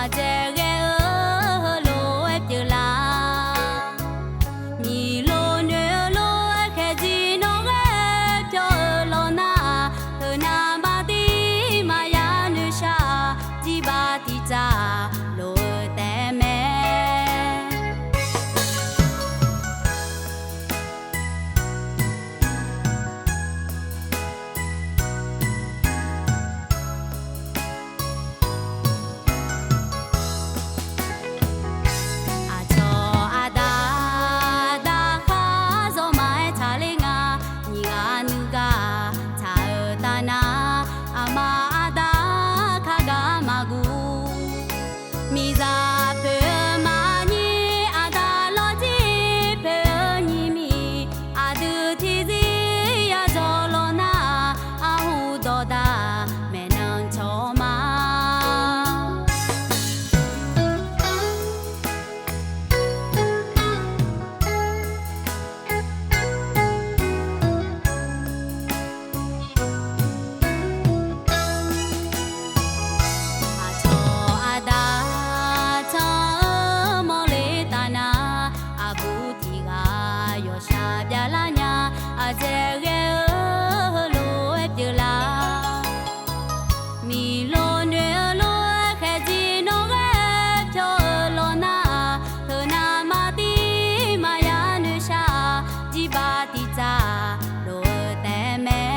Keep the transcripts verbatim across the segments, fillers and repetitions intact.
Aqdzaeq ghae-eu heulof-aer pyeuflar. Miqlof noeq-eu lof-aer khaeqjir nawr ghae pyawr-eu lawnar, heunav maqdir maqya noeqshaq, jirbav tiqtsaq lof-eu taef mae. Aqcawq aqda, daqkhar zawqma-aer tsaqler nga. Nyiq ghaq nuigaq tsaq-eu taf nar, aqma aqda kar gaq maqguv. Miqzaq poeq-eu maqnyir, aqda lawrjir poeq-eu nyiq miq, aqdui tiqzir yadzawr lawnar, arhu dawqdaq maeqnan cawq ma. Aqcawq aqda can-eu mawrle taf nar, aqbur tiq ghaq yawqshaq byav lar nya. Aqdzaeq ghae-eu heulof-aer pyeuflar. Miqlof noeq-eu lof-aer khaeqjir nawr ghae pyawr-eu lawnar, heunav maqdir maqya noeqshaq, jirbav tiqtsaq lof-eu taef mae.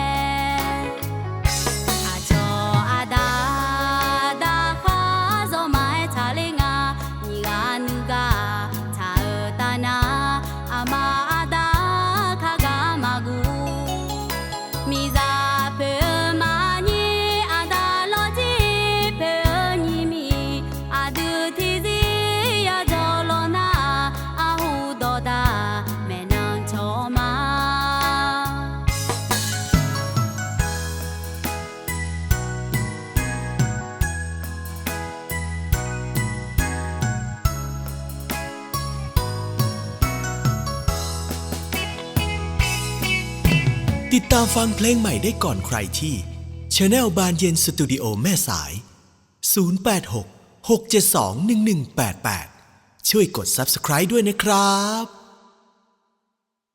Aqcawq aqda, daqkhar zawqma-aer tsaqler nga. Nyiq ghaq nuigaq tsaq-eu taf nar, aqma aqda kar gaq maqguv. Miqzaq poeq-eu maqnyir, aqda lawrjir poeq-eu nyiq miq, aqdui tiqzir yadzawr lawnar, arhu dawqdaq maeqnan cawq ma. Tiqtam fav เพลงใหม่ได้ก่อนใครที่ Channel บานเย็น Studio แม่สาย ศูนย์แปดหก หกเจ็ดสอง หนึ่งหนึ่งแปดแปด ช่วยกด Subscribe ด้วยนะครับ